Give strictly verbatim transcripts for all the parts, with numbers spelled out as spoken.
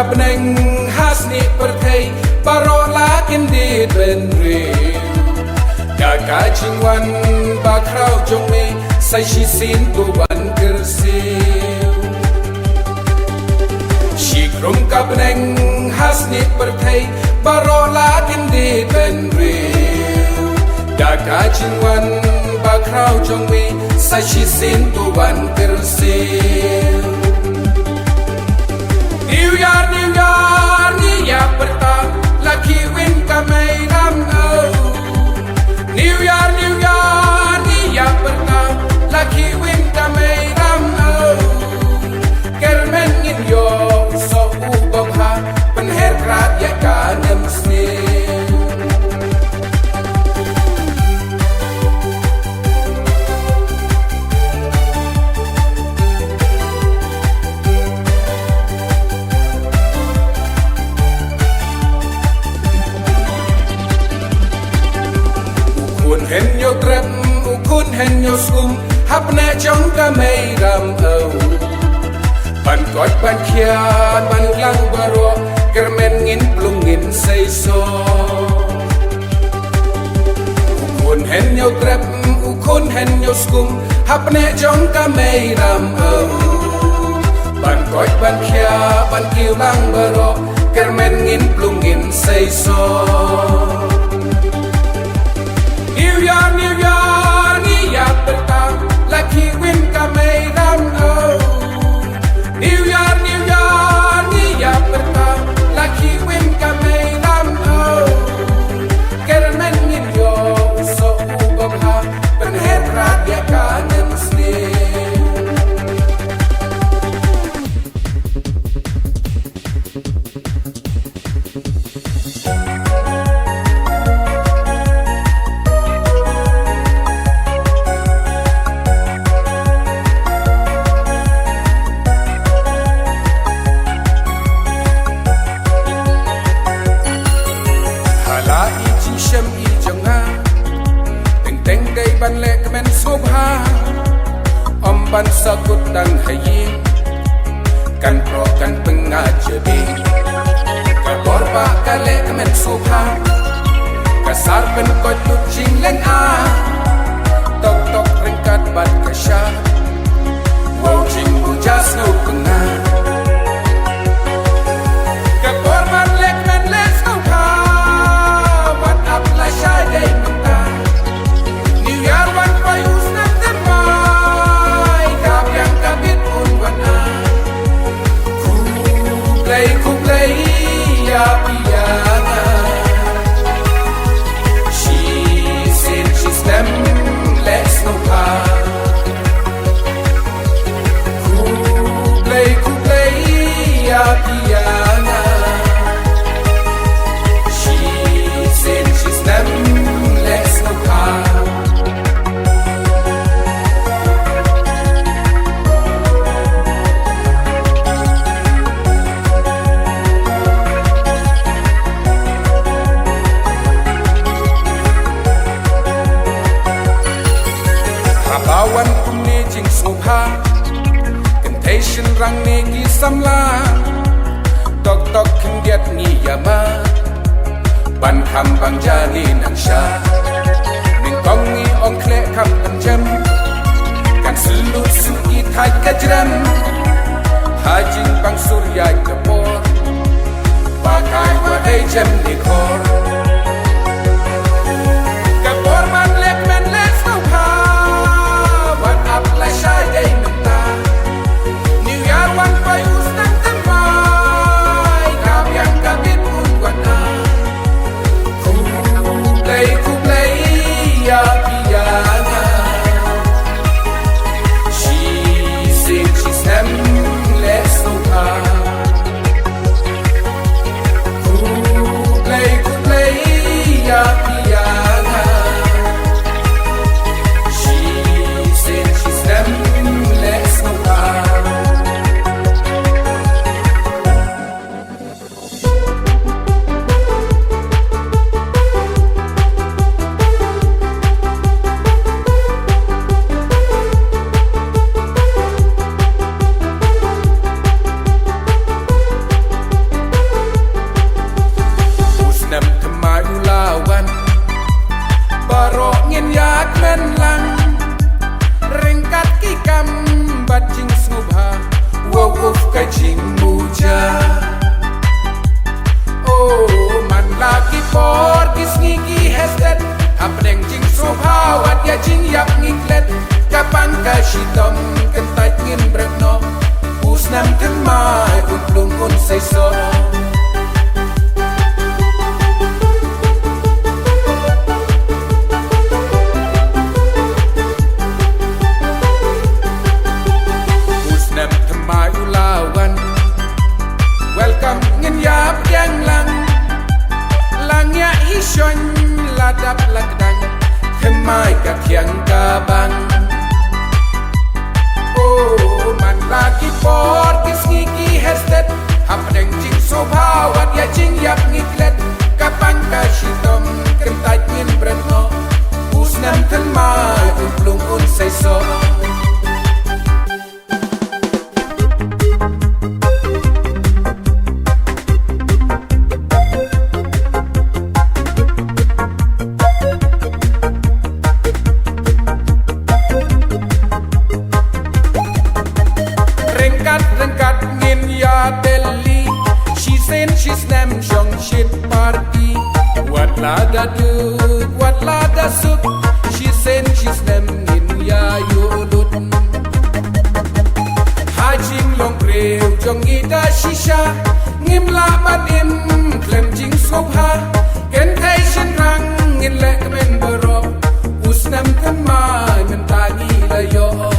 Ka bneng ha snieh pyrthei baroh la kyndit bynriew da ka jingwan bakhraw jong me, sa shisien to ban kyrsiew. Shi khrum ka bneng ha snieh pyrthei baroh la kyndit bynriew da ka jingwan bakhraw jong me, sa shisien to ban kyrsiew. New Year, New Year, ngi ïa pyrta la khie win ka mei ram au. New Year, New Year, ngi ïa pyrta la khie win ka mei ram au. Kyrmen ngin ïoh soh u bym ha pynher krat ïa ka nemsniew. U khun hynñiew trep, u khun hynñiew skum, ha pneh jong ka mei ram au. Ban koit ban khiah ban lang baroh, kyrmen ngin plung ngin seisoh. U khun hynñiew trep, u khun hynñiew skum, ha pneh jong ka mei ram au. Ban koit ban khiah ban kiew lang baroh, kyrmen ngin plung ngin seisoh. New Year, New Year, ngi ïa pyrta la khie win ka mei ram au. New Year, New Year, ngi ïa pyrta la khie win ka mei ram au. Kyrmen ngin ïoh soh u bym ha pynher krat ïa ka nemsniew. Ha la i jingshem i jong nga, teng teng dei ban leh kmen sngewbha. Ym ban sa kut tang ha ïing, kan proh kan pyngat jabieng. Ka bor ba ka leh kmen sngewbha, ka sar pynkoit lut jingleh ah. Tok tok ryngkat bad ka shah, wow jingpuja sngewbha. Ka bor ban leh kmen leh sngewbha, wat ap lashai dei mynta. New Year wan poi u snem thymmai, ka biang ka bit un wan ah. Khublei khublei ïa phi ïa nga, shisien shisnem leh sngewbha. Khublei khublei ïa phi ïa nga, shisien shisnem leh sngewbha. Haba wan kumne jingsngewbha, kynthei shynrang ne ki samla, tok tok khyndiat ngi ïa mad ban kham bang jani nang sha. Nyngkong ngi ong khleh kham pynjem, kan syllut suh ki thait ka jrem, ha jingbang sur ïaid ka por. Ba kai wa dei jem dei khor. Ka por ban leh kmen leh sngewbha, wat ap lashai dei mynta. New Year wan poi u snem thymmai, ka biang ka bit un wan ah. Khublei khublei ïa phi ïa nga, shisien shisnem leh sngewbha. Khublei khublei Dap la kdang, thymmai ka thiang ka bang. Oh, man la ki por ki sngi ki hestet, hapdeng jingsngewbha wat ïa jingïap ngi klet. Ka bang ka shitom kyntait ngin bret noh. U snem thymmai un plung un seisoh. Ryngkat ryngkat ngin ïa Delhi, shisien shisnem shong shit party. Wat la da duk, wat la da suk, shisien shisnem ngin ïa ïuh lut. Ha jinglong briew jong ngi da shisha, ngim lah ban im khlem jingsngewbha. Kynthei shynrang ngin leh kmen baroh, u snem thymmai mynta ngi la ïoh.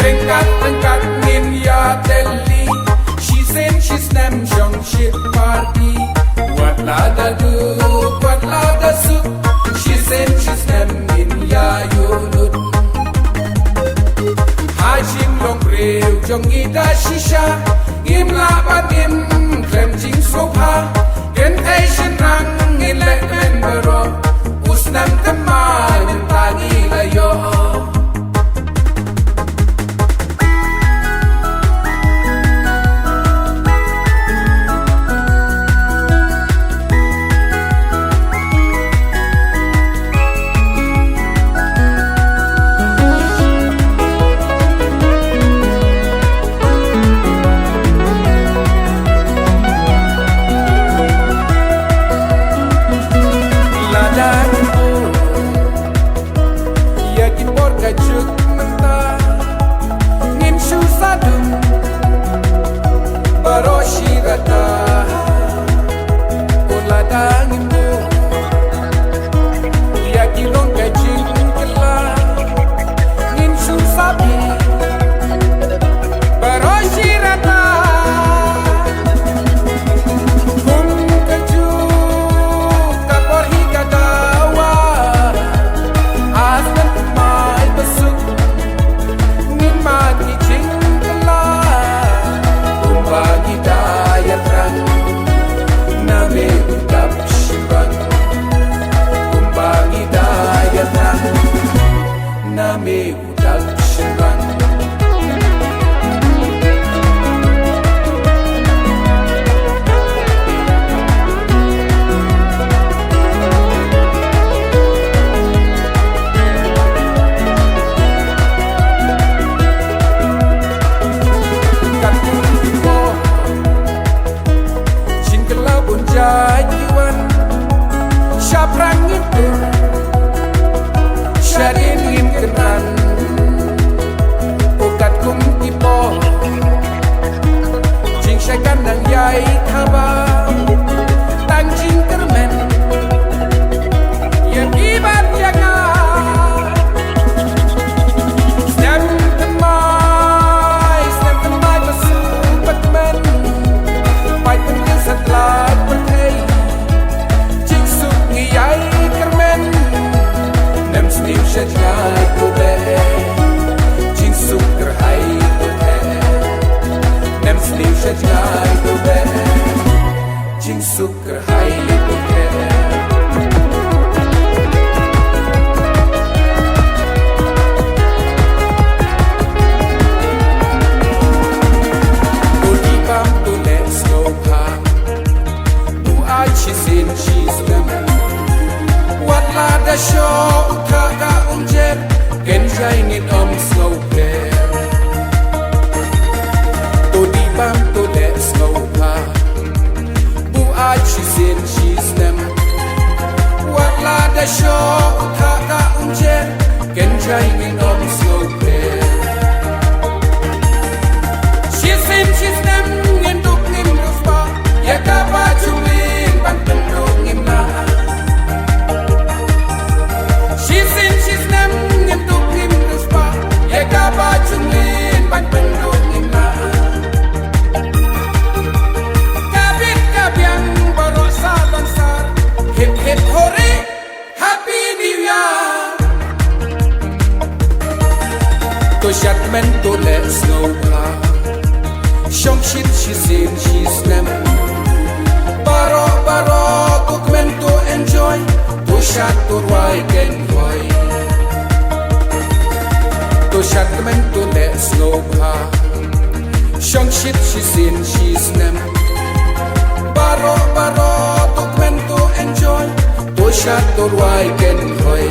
Ryngkat ryngkat ngin ïa Delhi, shisien shisnem shong shit party. Wat la da duk, wat la da suk, shisien shisnem ngin ïa ïuh lut. Ha jinglong briew jong ngi da shisha, ngim lah ban im khlem jingsngewbha. Kynthei shynrang ngin leh kmen baroh, u snem thymmai mynta ngi la ïoh. Lada ngin bud ïa ki por ka juk mynta, ngin shu sah dum baroh shi rta. Ko lada ngin bud ïa ki long ka jingkylla, ngin shu sah bit baroh shi rta. Kum ka juk ka por hi ka dawa, a snem thymmai ba suk, ngin mad ki jingkylla. Kumba ngi da ïathrang, na me u dap shynrang. Kumba ngi da ïathrang, na me u dap shynrang. Katkum ki por, jingkylla bun jait ki wan. Shaphrang ngin tur, shadien ngin kynran. Ko katkum ki por, jingshai kan dang ïai thaba. Tang jingkyrmen ïa phi bad ïa nga. Snem thymmai, snem thymmai ba suk ba kmen. Pait pynïeng satlak pyrthei, jingsuk ngi ïai kyrmen. Nem sniew sha jngai to beh, jingsuk kyrhai to beh. Nem sniew sha jngai to beh, jingsuk kyrhai to beh. To dih bam to leh sngewbha, u ai shisien shisnem. Wat la da shoh u thah ka umjer, kynjai ngin ym sngewpher. To dih bam to leh sngewbha, u ai shisien shisnem. Wat la da shoh u thah ka umjer, kynjai ngin ym sngewpher. Shisien shisnem ngin duk ngin riewspah, ïa kaba ju mih ban pynduh ngim lah. To shad kmen to leh sngewbha. Shong shit shisien shisnem. Baroh baroh to kmen to enjoy. To shad to rwai ken hoi. To shad kmen to leh sngewbha. Shong shit shisien shisnem. Baroh baroh to kmen to enjoy. To shad to rwai ken hoi.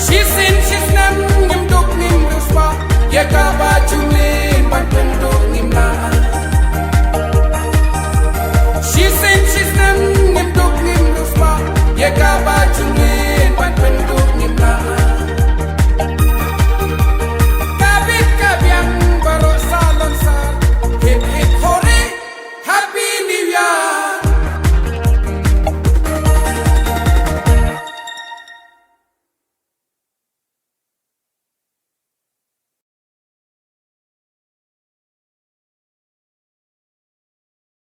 Shisien shisnem ngim duk ngim riewspah. Ïa kaba jum